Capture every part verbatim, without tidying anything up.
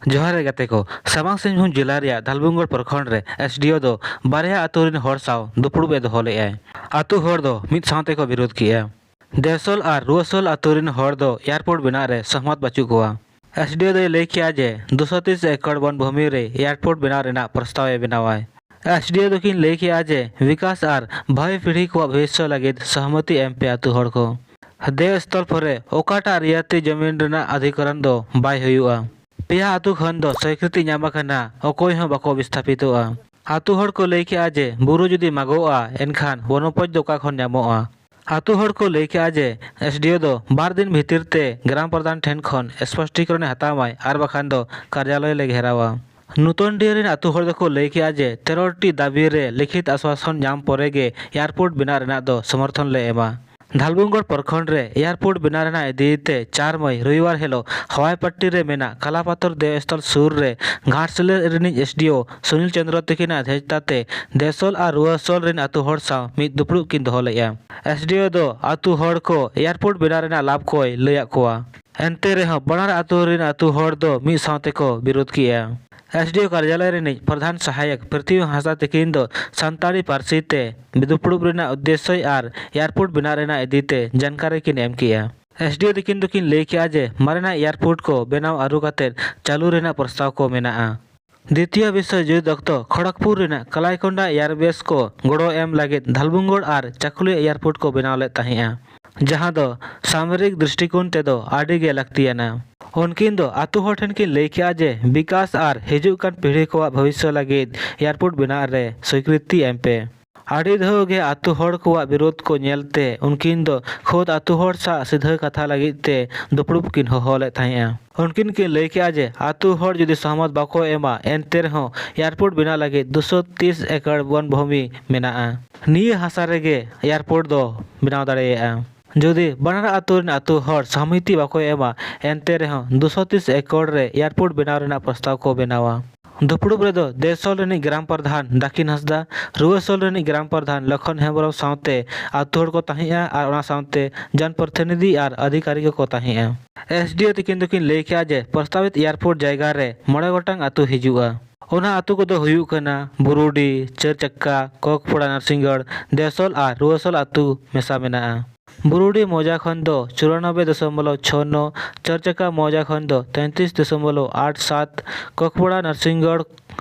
ᱡᱚᱦᱟᱨ ᱜᱮ ᱜᱟᱛᱮ ᱠᱚ᱾ ᱥᱟᱢᱟᱝ ᱥᱤᱝᱵᱷᱩᱢ ᱡᱮᱞᱟ ᱨᱮᱭᱟᱜ ᱫᱷᱟᱞᱵᱷᱩᱢᱜᱚᱲ ᱯᱨᱚᱠᱷᱚᱸᱰ ᱨᱮ ᱮᱥᱰᱤᱳ ᱫᱚ ᱵᱟᱨᱭᱟ ᱟᱛᱳ ᱨᱮᱱ ᱦᱚᱲ ᱥᱟᱶ ᱫᱩᱯᱲᱩᱵ ᱮ ᱫᱚᱦᱚ ᱞᱮᱫᱼᱟᱭ᱾ ᱟᱛᱳ ᱦᱚᱲ ᱫᱚ ᱢᱤᱫ ᱥᱟᱶ ᱛᱮᱠᱚ ᱵᱤᱨᱳᱫ ᱠᱮᱫᱼᱟ᱾ ᱫᱮᱣᱥᱳᱞ ᱟᱨ ᱨᱩᱣᱟᱹᱥᱳᱞ ᱟᱛᱳ ᱨᱮᱱ ᱦᱚᱲ ᱫᱚ ᱮᱭᱟᱨᱯᱳᱨᱴ ᱵᱮᱱᱟᱣ ᱨᱮ ᱥᱚᱦᱢᱚᱛ ᱵᱟᱹᱪᱩᱜ ᱠᱚᱣᱟ᱾ ᱮᱥᱰᱤᱳ ᱫᱚᱭ ᱞᱟᱹᱭ ᱠᱮᱫᱼᱟ ᱡᱮ ᱫᱩᱥᱚ ᱛᱤᱥ ᱮᱠᱚᱨ ᱵᱚᱱ ᱵᱷᱩᱢᱤ ᱨᱮ ᱮᱭᱟᱨᱯᱳᱨᱴ ᱵᱮᱱᱟᱣ ᱨᱮᱱᱟᱜ ᱯᱨᱚᱥᱛᱟᱵ ᱮ ᱵᱮᱱᱟᱣᱟᱭ᱾ ᱮᱥᱰᱤᱳ ᱫᱚᱠᱤᱱ ᱞᱟᱹᱭ ᱠᱮᱫᱼᱟ ᱡᱮ ᱵᱤᱠᱟᱥ ᱟᱨ ᱵᱷᱟᱣᱤ ᱯᱤᱲᱦᱤ ᱠᱚᱣᱟᱜ ᱵᱷᱚᱵᱤᱥᱥᱚ ᱞᱟᱹᱜᱤᱫ ᱥᱚᱦᱢᱚᱛᱤ ᱮᱢ ᱯᱮ ᱟᱛᱳ ᱦᱚᱲ ᱠᱚ᱾ ᱫᱮᱣ ᱥᱛᱷᱚᱞ ᱯᱚᱨᱮ ᱚᱠᱟᱴᱟᱜ ᱨᱤᱭᱟᱭᱛᱤ ᱡᱚᱢᱤᱱ ᱨᱮᱱᱟᱜ ᱚᱫᱷᱤᱠᱚᱨᱚᱱ ᱫᱚ ᱵᱟᱭ ᱦᱩᱭᱩᱜᱼᱟ᱾ ᱯᱮᱭᱟ ᱟᱛᱳ ᱠᱷᱚᱱ ᱫᱚ ᱥᱚᱭᱠᱨᱤᱛᱤ ᱧᱟᱢ ᱟᱠᱟᱱᱟ, ᱚᱠᱚᱭ ᱦᱚᱸ ᱵᱟᱠᱚ ᱵᱤᱥᱛᱷᱟᱯᱤᱛᱚᱜᱼᱟ᱾ ᱟᱛᱳ ᱦᱚᱲ ᱠᱚ ᱞᱟᱹᱭ ᱠᱮᱫᱼᱟ ᱡᱮ ᱵᱩᱨᱩ ᱡᱩᱫᱤ ᱢᱟᱜᱚᱜᱼᱟ, ᱮᱱᱠᱷᱟᱱ ᱵᱚᱱᱚᱯᱚᱡ ᱫᱚ ᱚᱠᱟ ᱠᱷᱚᱱ ᱧᱟᱢᱚᱜᱼᱟ? ᱟᱛᱳ ᱦᱚᱲ ᱠᱚ ᱞᱟᱹᱭ ᱠᱮᱫᱼᱟ ᱡᱮ ᱮᱥᱰᱤᱳ ᱫᱚ ᱵᱟᱨ ᱫᱤᱱ ᱵᱷᱤᱛᱤᱨ ᱛᱮ ᱜᱨᱟᱢ ᱯᱨᱚᱫᱷᱟᱱ ᱴᱷᱮᱱ ᱠᱷᱚᱱ ᱥᱯᱚᱥᱴᱤᱠᱚᱨᱚᱱᱮ ᱦᱟᱛᱟᱣ ᱢᱟᱭ, ᱟᱨ ᱵᱟᱠᱷᱟᱱ ᱫᱚ ᱠᱟᱨᱡᱟᱞᱚᱭ ᱞᱮ ᱜᱷᱮᱨᱟᱣᱟ᱾ ᱱᱩᱛᱚᱱᱰᱤᱦᱟᱹ ᱨᱮᱱ ᱟᱛᱳ ᱦᱚᱲ ᱫᱚᱠᱚ ᱞᱟᱹᱭ ᱠᱮᱫᱼᱟ ᱡᱮ ᱛᱮᱨᱚ ᱴᱤ ᱫᱟᱹᱵᱤ ᱨᱮ ᱞᱤᱠᱷᱤᱛ ᱟᱥᱣᱟᱥᱚᱱ ᱧᱟᱢ ᱯᱚᱨᱮ ᱜᱮ ᱮᱭᱟᱨᱯᱳᱨᱴ ᱵᱮᱱᱟᱣ ᱨᱮᱱᱟᱜ ᱫᱚ ᱥᱚᱢᱚᱨᱛᱷᱚᱱ ᱞᱮ ᱮᱢᱟ᱾ ᱫᱷᱟᱞᱵᱷᱩᱢᱜᱚᱲ ᱯᱨᱚᱠᱷᱚᱸᱰ ᱨᱮ ᱮᱭᱟᱨᱯᱳᱨᱴ ᱵᱮᱱᱟᱣ ᱨᱮᱱᱟᱜ ᱤᱫᱤ ᱛᱮ ᱪᱟᱨ ᱢᱟᱹᱭ ᱨᱚᱵᱤᱵᱟᱨ ᱦᱤᱞᱳᱜ ᱦᱟᱣᱟᱭᱯᱟᱴᱴᱤ ᱨᱮ ᱢᱮᱱᱟᱜ ᱠᱟᱞᱟᱯᱟᱛᱷᱚᱨ ᱫᱮᱣ ᱥᱛᱷᱚᱞ ᱥᱩᱨ ᱨᱮ ᱜᱷᱟᱴᱥᱤᱞᱟᱹ ᱨᱤᱱᱤᱡ ᱮᱥᱰᱤᱳ ᱥᱩᱱᱤᱞ ᱪᱚᱸᱫᱽᱨᱚ ᱛᱟᱹᱠᱤᱱᱟᱜ ᱫᱷᱮᱡᱛᱟ ᱛᱮ ᱫᱮᱣᱥᱳᱞ ᱟᱨ ᱨᱩᱣᱟᱹᱥᱳᱞ ᱨᱮᱱ ᱟᱛᱳ ᱦᱚᱲ ᱥᱟᱶ ᱢᱤᱫ ᱫᱩᱯᱲᱩᱵ ᱠᱤᱱ ᱫᱚᱦᱚ ᱞᱮᱫᱼᱟ᱾ ᱮᱥᱰᱤᱳ ᱫᱚ ᱟᱛᱳ ᱦᱚᱲ ᱠᱚ ᱮᱭᱟᱨᱯᱳᱨᱴ ᱵᱮᱱᱟᱣ ᱨᱮᱱᱟᱜ ᱞᱟᱵᱷ ᱠᱚᱭ ᱞᱟᱹᱭᱟᱫ ᱠᱚᱣᱟ᱾ ᱮᱱᱛᱮ ᱨᱮᱦᱚᱸ ᱵᱟᱱᱟᱨ ᱟᱛᱳ ᱨᱮᱱ ᱟᱛᱳ ᱦᱚᱲ ᱫᱚ ᱢᱤᱫ ᱥᱟᱶ ᱛᱮᱠᱚ ᱵᱤᱨᱳᱫ ᱠᱮᱫᱼᱟ᱾ ᱮᱥᱰᱤᱳ ᱠᱟᱨᱡᱟᱞᱚᱭ ᱨᱤᱱᱤᱡ ᱯᱨᱚᱫᱷᱟᱱ ᱥᱟᱦᱟᱭᱚᱠ ᱯᱨᱤᱛᱷᱤᱵᱤ ᱦᱟᱸᱥᱫᱟ ᱛᱟᱹᱠᱤᱱ ᱫᱚ ᱥᱟᱱᱛᱟᱲᱤ ᱯᱟᱹᱨᱥᱤ ᱛᱮ ᱫᱩᱯᱲᱩᱵ ᱨᱮᱱᱟᱜ ᱩᱫᱽᱫᱮᱥᱥᱚᱭ ᱟᱨ ᱮᱭᱟᱨᱯᱳᱨᱴ ᱵᱮᱱᱟᱣ ᱨᱮᱱᱟᱜ ᱤᱫᱤ ᱛᱮ ᱡᱟᱱᱠᱟᱨᱤ ᱠᱤᱱ ᱮᱢ ᱠᱮᱫᱼᱟ᱾ ᱮᱥᱰᱤᱳ ᱛᱟᱹᱠᱤᱱ ᱫᱚᱠᱤᱱ ᱞᱟᱹᱭ ᱠᱮᱫᱼᱟ ᱡᱮ ᱢᱟᱨᱮᱱᱟᱜ ᱮᱭᱟᱨᱯᱳᱨᱴ ᱠᱚ ᱵᱮᱱᱟᱣ ᱟᱹᱨᱩ ᱠᱟᱛᱮ ᱪᱟᱹᱞᱩ ᱨᱮᱱᱟᱜ ᱯᱨᱚᱥᱛᱟᱵ ᱠᱚ ᱢᱮᱱᱟᱜᱼᱟ᱾ ᱫᱤᱛᱤᱭᱚ ᱵᱤᱥᱥᱚ ᱡᱩᱫᱽ ᱚᱠᱛᱚ ᱠᱷᱚᱲᱚᱜᱽᱯᱩᱨ ᱨᱮᱱᱟᱜ ᱠᱟᱞᱟᱭᱠᱚᱱᱰᱟ ᱮᱭᱟᱨᱵᱮᱥ ᱠᱚ ᱜᱚᱲᱚ ᱮᱢ ᱞᱟᱹᱜᱤᱫ ᱫᱷᱟᱞᱵᱷᱩᱢᱜᱚᱲ ᱟᱨ ᱪᱟᱠᱩᱞᱤᱭᱟ ᱮᱭᱟᱨᱯᱳᱨᱴ ᱠᱚ ᱵᱮᱱᱟᱣ ᱞᱮᱫ ᱛᱟᱦᱮᱸᱫᱼᱟ, ᱡᱟᱦᱟᱸ ᱫᱚ ᱥᱟᱢᱨᱤᱠ ᱫᱨᱤᱥᱴᱤᱠᱳᱱ ᱛᱮᱫᱚ ᱟᱹᱰᱤ ᱜᱮ ᱞᱟᱹᱠᱛᱤᱭᱟᱱᱟ᱾ ᱩᱱᱠᱤᱱ ᱫᱚ ᱟᱛᱳ ᱦᱚᱲ ᱴᱷᱮᱱ ᱠᱤᱱ ᱞᱟᱹᱭ ᱠᱮᱫᱼᱟ ᱡᱮ ᱵᱤᱠᱟᱥ ᱟᱨ ᱦᱤᱡᱩᱜ ᱠᱟᱱ ᱯᱤᱲᱦᱤ ᱠᱚᱣᱟᱜ ᱵᱷᱚᱵᱤᱥᱥᱚ ᱞᱟᱹᱜᱤᱫ ᱮᱭᱟᱨᱯᱳᱨᱴ ᱵᱮᱱᱟᱣ ᱨᱮ ᱥᱚᱭᱠᱨᱤᱛᱤ ᱮᱢ ᱯᱮ᱾ ᱟᱹᱰᱤ ᱫᱷᱟᱣ ᱜᱮ ᱟᱛᱳ ᱦᱚᱲ ᱠᱚᱣᱟᱜ ᱵᱤᱨᱳᱫ ᱠᱚ ᱧᱮᱞ ᱛᱮ ᱩᱱᱠᱤᱱ ᱫᱚ ᱠᱷᱩᱫ ᱟᱛᱳ ᱦᱚᱲ ᱥᱟᱶ ᱥᱤᱫᱷᱟᱹ ᱠᱟᱛᱷᱟ ᱞᱟᱹᱜᱤᱫ ᱛᱮ ᱫᱩᱯᱲᱩᱵ ᱠᱤᱱ ᱦᱚᱦᱚ ᱞᱮᱫ ᱛᱟᱦᱮᱸᱫᱼᱟ᱾ ᱩᱱᱠᱤᱱ ᱠᱤᱱ ᱞᱟᱹᱭ ᱠᱮᱫᱼᱟ ᱡᱮ ᱟᱛᱳ ᱦᱚᱲ ᱡᱩᱫᱤ ᱥᱚᱦᱢᱚᱛ ᱵᱟᱠᱚ ᱮᱢᱟ, ᱮᱱᱛᱮ ᱨᱮᱦᱚᱸ ᱮᱭᱟᱨᱯᱳᱨᱴ ᱵᱮᱱᱟᱣ ᱞᱟᱹᱜᱤᱫ ᱫᱩᱥᱚ ᱛᱤᱥ ᱮᱠᱚᱨ ᱵᱚᱱ ᱵᱷᱩᱢᱤ ᱢᱮᱱᱟᱜᱼᱟ᱾ ᱱᱤᱭᱟᱹ ᱦᱟᱥᱟ ᱨᱮᱜᱮ ᱮᱭᱟᱨᱯᱳᱨᱴ ᱫᱚ ᱵᱮᱱᱟᱣ ᱫᱟᱲᱮᱭᱟᱜᱼᱟ᱾ ᱡᱩᱫᱤ ᱵᱟᱱᱟᱨ ᱟᱛᱳ ᱨᱮᱱ ᱟᱛᱳ ᱦᱚᱲ ᱥᱚᱦᱢᱚᱛᱤ ᱵᱟᱠᱚ ᱮᱢᱟ, ᱮᱱᱛᱮ ᱨᱮᱦᱚᱸ ᱫᱩᱥᱚ ᱛᱤᱥ ᱮᱠᱚᱨ ᱨᱮ ᱮᱭᱟᱨᱯᱳᱨᱴ ᱵᱮᱱᱟᱣ ᱨᱮᱱᱟᱜ ᱯᱨᱚᱥᱛᱟᱵ ᱠᱚ ᱵᱮᱱᱟᱣᱟ᱾ ᱫᱩᱯᱲᱩᱵ ᱨᱮᱫᱚ ᱫᱮᱥᱚᱞ ᱨᱤᱱᱤᱡ ᱜᱨᱟᱢ ᱯᱨᱚᱫᱷᱟᱱ ᱫᱟᱠᱤᱱ ᱦᱟᱸᱥᱫᱟ, ᱨᱩᱣᱟᱹᱥᱚᱞ ᱨᱤᱱᱤᱡ ᱜᱨᱟᱢ ᱯᱨᱚᱫᱷᱟᱱ ᱞᱚᱠᱷᱚᱱ ᱦᱮᱢᱵᱽᱨᱚᱢ ᱥᱟᱶᱛᱮ ᱟᱹᱛᱩ ᱦᱚᱲ ᱠᱚ ᱛᱟᱦᱮᱸᱜᱼᱟ ᱟᱨ ᱚᱱᱟ ᱥᱟᱶᱛᱮ ᱡᱚᱱ ᱯᱨᱚᱛᱤᱱᱤᱫᱷᱤ ᱟᱨ ᱟᱫᱷᱤᱠᱟᱨᱤᱠ ᱠᱚᱠᱚ ᱛᱟᱦᱮᱸᱜᱼᱟ᱾ ᱮᱥ ᱰᱤ ᱳ ᱛᱤᱠᱤᱱ ᱫᱚᱠᱤᱱ ᱞᱟᱹᱭ ᱠᱮᱜᱼᱟ ᱡᱮ ᱯᱨᱚᱥᱛᱟᱵᱤᱛ ᱮᱭᱟᱨᱯᱳᱨᱴ ᱡᱟᱭᱜᱟ ᱨᱮ ᱢᱚᱬᱮ ᱜᱚᱴᱟᱝ ᱟᱹᱛᱩ ᱦᱤᱡᱩᱜᱼᱟ᱾ ᱚᱱᱟ ᱟᱹᱛᱩ ᱠᱚᱫᱚ ᱦᱩᱭᱩᱜ ᱠᱟᱱᱟ ᱵᱩᱨᱩᱰᱤ, ᱪᱟᱹᱨ ᱪᱟᱠᱟ, ᱠᱚᱠᱯᱚᱲᱟ, ᱱᱟᱨᱥᱤᱝᱜᱚᱲ, ᱫᱮᱥᱚᱞ ᱟᱨ ᱨᱩᱣᱟᱹᱥᱚᱞ ᱟᱹᱛᱩ ᱢᱮᱥᱟ ᱢᱮᱱᱟᱜᱼᱟ᱾ ᱵᱩᱨᱩᱰᱤ ᱢᱚᱣᱡᱟ ᱠᱷᱚᱱ ᱫᱚ ᱪᱩᱨᱟᱱᱚᱵᱵᱳᱭ ᱫᱚᱥᱚᱢᱵᱚᱞᱚᱵ ᱪᱷᱚ ᱱᱚ, ᱪᱟᱹᱨ ᱪᱟᱠᱟ ᱢᱚᱣᱡᱟ ᱠᱷᱚᱱ ᱫᱚ ᱛᱮᱸᱛᱨᱤᱥ ᱫᱚᱥᱚᱢᱵᱚᱞᱚᱵ ᱟᱴ ᱥᱟᱛ, ᱠᱚᱠᱯᱚᱲᱟ ᱱᱟᱨᱥᱤᱝᱜᱚᱲ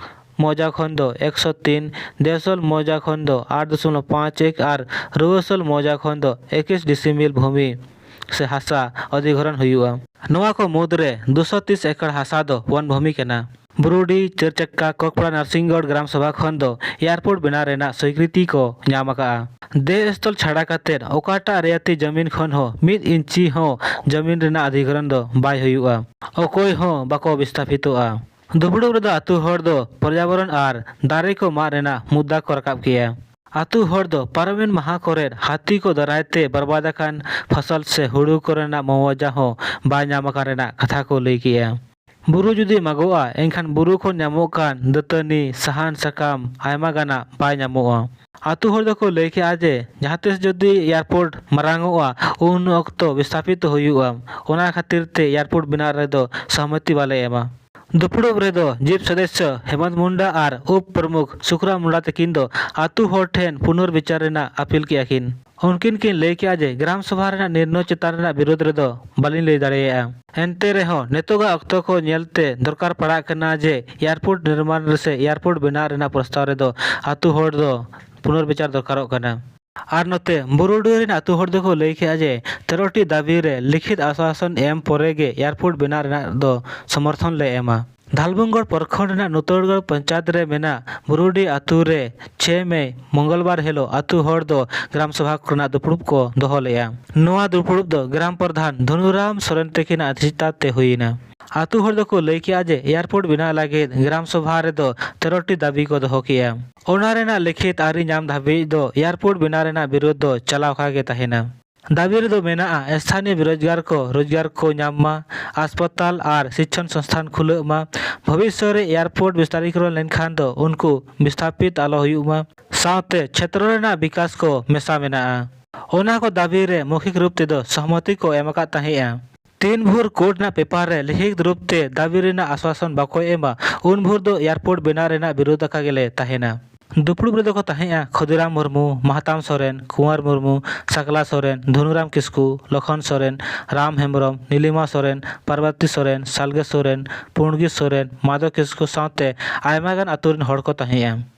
ᱢᱚᱣᱡᱟ ᱠᱷᱚᱱ ᱫᱚ ᱮᱠᱥᱚ ᱛᱤᱱ, ᱫᱮᱥᱚᱞ ᱢᱚᱣᱡᱟ ᱠᱷᱚᱱ ᱫᱚ ᱟᱴ ᱫᱚᱥᱚᱢᱵᱚᱞᱚᱵ ᱯᱟᱸᱪ ᱮᱠ ᱟᱨ ᱨᱩᱣᱟᱹᱥᱚᱞ ᱢᱚᱣᱡᱟ ᱠᱷᱚᱱ ᱫᱚ ᱮᱠᱤᱥ ᱰᱤᱥᱤᱢᱤᱞ ᱵᱷᱩᱢᱤ ᱥᱮ ᱦᱟᱥᱟ ᱚᱫᱷᱤᱜᱨᱚᱦᱚᱱ ᱦᱩᱭᱩᱜᱼᱟ᱾ ᱱᱚᱣᱟ ᱠᱚ ᱢᱩᱫᱽᱨᱮ ᱫᱩᱥᱚ ᱛᱤᱥ ᱮᱠᱚᱨ ᱦᱟᱥᱟ ᱫᱚ ᱵᱚᱱ ᱵᱷᱩᱢᱤ ᱠᱟᱱᱟ᱾ ᱵᱩᱨᱩᱰᱤ, ᱪᱟᱹᱨ ᱪᱟᱠᱟ, ᱠᱚᱠᱯᱚᱲᱟ, ᱱᱟᱨᱥᱤᱝᱜᱚᱲ ᱜᱨᱟᱢ ᱥᱚᱵᱷᱟ ᱠᱷᱚᱱ ᱫᱚ ᱮᱭᱟᱨᱯᱳᱨᱴ ᱵᱮᱱᱟᱣ ᱨᱮᱱᱟᱜ ᱥᱚᱭᱠᱨᱤᱛᱤ ᱠᱚ ᱧᱟᱢ ᱟᱠᱟᱫᱼᱟ᱾ ᱫᱮᱡ ᱥᱛᱷᱚᱞ ᱪᱷᱟᱲᱟ ᱠᱟᱛᱮᱫ ᱚᱠᱟᱴᱟᱜ ᱨᱮᱭᱟᱛᱤ ᱡᱟᱹᱢᱤᱱ ᱠᱷᱚᱱ ᱦᱚᱸ ᱢᱤᱫ ᱤᱧᱪᱤ ᱦᱚᱸ ᱡᱟᱹᱢᱤᱱ ᱨᱮᱱᱟᱜ ᱚᱫᱷᱤᱜᱨᱚᱦᱚᱱ ᱫᱚ ᱵᱟᱭ ᱦᱩᱭᱩᱜᱼᱟ᱾ ᱚᱠᱚᱭ ᱦᱚᱸ ᱵᱟᱠᱚ ᱵᱤᱥᱛᱷᱟᱯᱤᱛᱚᱜᱼᱟ᱾ ᱫᱩᱯᱲᱩᱵ ᱨᱮᱫᱚ ᱟᱹᱛᱩ ᱦᱚᱲ ᱫᱚ ᱯᱚᱨᱭᱟᱵᱚᱨᱚᱱ ᱟᱨ ᱫᱟᱨᱮ ᱠᱚ ᱢᱟᱜ ᱨᱮᱱᱟᱜ ᱢᱩᱫᱽᱫᱟ ᱠᱚ ᱨᱟᱠᱟᱵ ᱠᱮᱜᱼᱟ᱾ ᱟᱹᱛᱩ ᱦᱚᱲ ᱫᱚ ᱯᱟᱨᱚᱢᱮᱱ ᱢᱟᱦᱟ ᱠᱚᱨᱮᱫ ᱦᱟᱹᱛᱤ ᱠᱚ ᱫᱟᱨᱟᱭ ᱛᱮ ᱵᱚᱨᱵᱟᱫ ᱟᱠᱟᱱ ᱯᱷᱚᱥᱚᱞ ᱥᱮ ᱦᱩᱲᱩ ᱠᱚᱨᱮᱱᱟᱜ ᱢᱩᱣᱟᱡᱟ ᱦᱚᱸ ᱵᱟᱭ ᱧᱟᱢ ᱟᱠᱟᱱ ᱨᱮᱱᱟᱜ ᱠᱟᱛᱷᱟ ᱠᱚ ᱞᱟᱹᱭ ᱠᱮᱜᱼᱟ᱾ ᱵᱩᱨᱩ ᱡᱩᱫᱤ ᱢᱟᱜᱚᱜᱼᱟ, ᱮᱱᱠᱷᱟᱱ ᱵᱩᱨᱩ ᱠᱷᱚᱱ ᱧᱟᱢᱚᱜ ᱠᱟᱱ ᱫᱟᱹᱛᱟᱹᱱᱤ, ᱥᱟᱦᱟᱱ ᱥᱟᱠᱟᱢ ᱟᱭᱢᱟ ᱜᱟᱱᱟᱜ ᱵᱟᱭ ᱧᱟᱢᱚᱜᱼᱟ᱾ ᱟᱹᱛᱩ ᱦᱚᱲ ᱫᱚᱠᱚ ᱞᱟᱹᱭ ᱠᱮᱜᱼᱟ ᱡᱮ ᱡᱟᱦᱟᱸ ᱛᱤᱥ ᱡᱩᱫᱤ ᱮᱭᱟᱨᱯᱳᱨᱴ ᱢᱟᱨᱟᱝᱚᱜᱼᱟ, ᱩᱱ ᱚᱠᱛᱚ ᱵᱤᱥᱛᱷᱟᱯᱤᱛ ᱦᱩᱭᱩᱜᱼᱟ᱾ ᱚᱱᱟ ᱠᱷᱟᱹᱛᱤᱨ ᱛᱮ ᱮᱭᱟᱨᱯᱳᱨᱴ ᱵᱮᱱᱟᱣ ᱨᱮᱫᱚ ᱥᱚᱦᱢᱚᱛᱤ ᱵᱟᱞᱮ ᱮᱢᱟ᱾ ᱫᱩᱯᱲᱩᱵ ᱨᱮᱫᱚ ᱡᱤᱯ ᱥᱚᱫᱚᱥᱥᱚ ᱦᱮᱢᱚᱱᱛ ᱢᱩᱱᱰᱟ ᱟᱨ ᱩᱯ ᱯᱨᱚᱢᱩᱠᱷ ᱥᱩᱠᱨᱟ ᱢᱩᱱᱰᱟ ᱛᱟᱹᱠᱤᱱ ᱫᱚ ᱟᱹᱛᱩ ᱦᱚᱲ ᱴᱷᱮᱱ ᱯᱩᱱᱚᱨ ᱵᱤᱪᱟᱨ ᱨᱮᱱᱟᱜ ᱟᱹᱯᱤᱞ ᱠᱮᱜᱼᱟ ᱠᱤᱱ᱾ ᱩᱱᱠᱤᱱ ᱠᱤᱱ ᱞᱟᱹᱭ ᱠᱮᱜᱼᱟ ᱡᱮ ᱜᱨᱟᱢ ᱥᱚᱵᱷᱟ ᱨᱮᱱᱟᱜ ᱱᱤᱨᱱᱚᱭ ᱪᱮᱛᱟᱱ ᱨᱮᱱᱟᱜ ᱵᱤᱨᱳᱫᱷ ᱨᱮᱫᱚ ᱵᱟᱹᱞᱤᱧ ᱞᱟᱹᱭ ᱫᱟᱲᱮᱭᱟᱜᱼᱟ᱾ ᱮᱱᱛᱮ ᱨᱮᱦᱚᱸ ᱱᱤᱛᱚᱜᱟᱜ ᱚᱠᱛᱚ ᱠᱚ ᱧᱮᱞᱛᱮ ᱫᱚᱨᱠᱟᱨ ᱯᱟᱲᱟᱜ ᱠᱟᱱᱟ ᱡᱮ ᱮᱭᱟᱨᱯᱳᱨᱴ ᱱᱤᱨᱢᱟᱬ ᱨᱮ ᱥᱮ ᱮᱭᱟᱨᱯᱳᱨᱴ ᱵᱮᱱᱟᱣ ᱨᱮᱱᱟᱜ ᱯᱨᱚᱥᱛᱟᱵ ᱨᱮᱫᱚ ᱟᱹᱛᱩ ᱦᱚᱲ ᱫᱚ ᱯᱩᱱᱚᱨᱵᱤᱪᱟᱨ ᱫᱚᱨᱠᱟᱨᱚᱜ ᱠᱟᱱᱟ᱾ ᱟᱨ ᱱᱚᱛᱮ ᱵᱩᱨᱩᱰᱤ ᱨᱮᱱ ᱟᱹᱛᱩ ᱦᱚᱲ ᱫᱚᱠᱚ ᱞᱟᱹᱭ ᱠᱮᱜᱼᱟ ᱡᱮ ᱛᱮᱨᱚᱴᱤ ᱫᱟᱹᱵᱤ ᱨᱮ ᱞᱤᱠᱷᱤᱛ ᱟᱥᱣᱟᱥᱚᱱ ᱮᱢ ᱯᱚᱨᱮ ᱜᱮ ᱮᱭᱟᱨᱯᱳᱨᱴ ᱵᱮᱱᱟᱣ ᱨᱮᱱᱟᱜ ᱫᱚ ᱥᱚᱢᱚᱨᱛᱷᱚᱱ ᱞᱮ ᱮᱢᱟ᱾ ᱫᱷᱟᱞᱵᱷᱩᱢᱜᱚᱲ ᱯᱨᱚᱠᱷᱚᱸᱰ ᱨᱮᱱᱟᱜ ᱱᱩᱛᱟᱹᱲᱜᱚᱲ ᱯᱚᱧᱪᱟᱭᱮᱛ ᱨᱮ ᱢᱮᱱᱟᱜ ᱵᱩᱨᱩᱰᱤ ᱟᱹᱛᱩ ᱨᱮ ᱪᱷᱮ ᱢᱮ ᱢᱚᱝᱜᱚᱞᱵᱟᱨ ᱦᱤᱞᱳᱜ ᱟᱹᱛᱩ ᱦᱚᱲ ᱫᱚ ᱜᱨᱟᱢ ᱥᱚᱵᱷᱟ ᱨᱮᱱᱟᱜ ᱫᱩᱯᱲᱩᱵ ᱠᱚ ᱫᱚᱦᱚ ᱞᱮᱜᱼᱟ᱾ ᱱᱚᱣᱟ ᱫᱩᱯᱲᱩᱵ ᱫᱚ ᱜᱨᱟᱢ ᱯᱨᱚᱫᱷᱟᱱ ᱫᱷᱚᱱᱩᱨᱟᱢ ᱥᱚᱨᱮᱱ ᱛᱟᱹᱠᱤᱱᱟᱜ ᱟᱫᱷᱤᱥᱛᱟ ᱛᱮ ᱦᱩᱭᱮᱱᱟ᱾ ᱟᱹᱛᱩ ᱦᱚᱲ ᱫᱚᱠᱚ ᱞᱟᱹᱭ ᱠᱮᱜᱼᱟ ᱡᱮ ᱮᱭᱟᱨᱯᱳᱨᱴ ᱵᱮᱱᱟᱣ ᱞᱟᱹᱜᱤᱫ ᱜᱨᱟᱢ ᱥᱚᱵᱷᱟ ᱨᱮᱫᱚ ᱛᱮᱨᱚᱴᱤ ᱫᱟᱹᱵᱤ ᱠᱚ ᱫᱚᱦᱚ ᱠᱮᱜᱼᱟ᱾ ᱚᱱᱟ ᱨᱮᱱᱟᱜ ᱞᱤᱠᱷᱤᱛ ᱟᱹᱣᱨᱤ ᱧᱟᱢ ᱫᱷᱟᱹᱵᱤᱡ ᱫᱚ ᱮᱭᱟᱨᱯᱳᱨᱴ ᱵᱮᱱᱟᱣ ᱨᱮᱱᱟᱜ ᱵᱤᱨᱳᱫᱷ ᱫᱚ ᱪᱟᱞᱟᱣ ᱟᱠᱟ ᱜᱮ ᱛᱟᱦᱮᱱᱟ᱾ ᱫᱟᱹᱵᱤ ᱨᱮᱫᱚ ᱢᱮᱱᱟᱜᱼᱟ, ᱥᱛᱷᱟᱱᱤᱭᱚ ᱵᱮᱨᱳᱡᱽᱜᱟᱨ ᱠᱚ ᱨᱳᱡᱽᱜᱟᱨ ᱠᱚ ᱧᱟᱢ ᱢᱟ, ᱟᱥᱯᱟᱛᱟᱞ ᱟᱨ ᱥᱤᱠᱠᱷᱚᱱ ᱥᱚᱝᱥᱛᱷᱟᱱ ᱠᱷᱩᱞᱟᱹᱜ ᱢᱟ, ᱵᱷᱚᱵᱤᱥᱥᱚᱛ ᱨᱮ ᱮᱭᱟᱨᱯᱳᱨᱴ ᱵᱤᱥᱛᱟᱨᱤᱠᱨᱚᱱ ᱞᱮᱱᱠᱷᱟᱱ ᱫᱚ ᱩᱱᱠᱩ ᱵᱤᱥᱛᱷᱟᱯᱤᱛ ᱟᱞᱚ ᱦᱩᱭᱩᱜ ᱢᱟ, ᱥᱟᱶᱛᱮ ᱪᱷᱮᱛᱨᱚ ᱨᱮᱱᱟᱜ ᱵᱤᱠᱟᱥ ᱠᱚ ᱢᱮᱥᱟ ᱢᱮᱱᱟᱜᱼᱟ᱾ ᱚᱱᱟ ᱠᱚ ᱫᱟᱹᱵᱤ ᱨᱮ ᱢᱳᱣᱠᱷᱤᱠ ᱨᱩᱯ ᱛᱮᱫᱚ ᱥᱚᱦᱢᱚᱛᱤ ᱠᱚ ᱮᱢ ᱟᱠᱟᱫ ᱛᱟᱦᱮᱸᱫᱼᱟ᱾ ᱛᱤᱱ ᱵᱷᱳᱨ ᱠᱳᱨᱴ ᱨᱮᱱᱟᱜ ᱯᱮᱯᱟᱨ ᱨᱮ ᱞᱤᱠᱷᱤᱛ ᱨᱩᱯ ᱛᱮ ᱫᱟᱹᱵᱤ ᱨᱮᱱᱟᱜ ᱟᱥᱣᱟᱥᱚᱱ ᱵᱟᱠᱚ ᱮᱢᱟ, ᱩᱱ ᱵᱷᱳᱨ ᱫᱚ ᱮᱭᱟᱨᱯᱳᱨᱴ ᱵᱮᱱᱟᱣ ᱨᱮᱱᱟᱜ ᱵᱤᱨᱳᱫᱷ ᱟᱠᱟ ᱜᱮᱞᱮ ᱛᱟᱦᱮᱱᱟ᱾ ᱫᱩᱯᱲᱩᱵ ᱨᱮᱫᱚ ᱠᱚ ᱛᱟᱦᱮᱸᱜᱼᱟ ᱠᱷᱚᱫᱤᱨᱟᱢ ᱢᱩᱨᱢᱩ, ᱢᱟᱦᱛᱟᱢ ᱥᱚᱨᱮᱱ, ᱠᱩᱸᱣᱟᱨ ᱢᱩᱨᱢᱩ, ᱥᱟᱠᱞᱟ ᱥᱚᱨᱮᱱ, ᱫᱷᱚᱱᱩᱨᱟᱢ ᱠᱤᱥᱠᱩ, ᱞᱚᱠᱷᱚᱱ ᱥᱚᱨᱮᱱ, ᱨᱟᱢ ᱦᱮᱢᱵᱨᱚᱢ, ᱱᱤᱞᱤᱢᱟ ᱥᱚᱨᱮᱱ, ᱯᱟᱨᱵᱚᱛᱤ ᱥᱚᱨᱮᱱ, ᱥᱟᱞᱜᱮ ᱥᱚᱨᱮᱱ, ᱯᱩᱬᱜᱤ ᱥᱚᱨᱮᱱ, ᱢᱟᱫᱷᱚ ᱠᱤᱥᱠᱩ ᱥᱟᱶᱛᱮ ᱟᱭᱢᱟ ᱜᱟᱱ ᱟᱹᱛᱩ ᱨᱮᱱ ᱦᱚᱲ ᱠᱚ ᱛᱟᱦᱮᱸᱜᱼᱟ᱾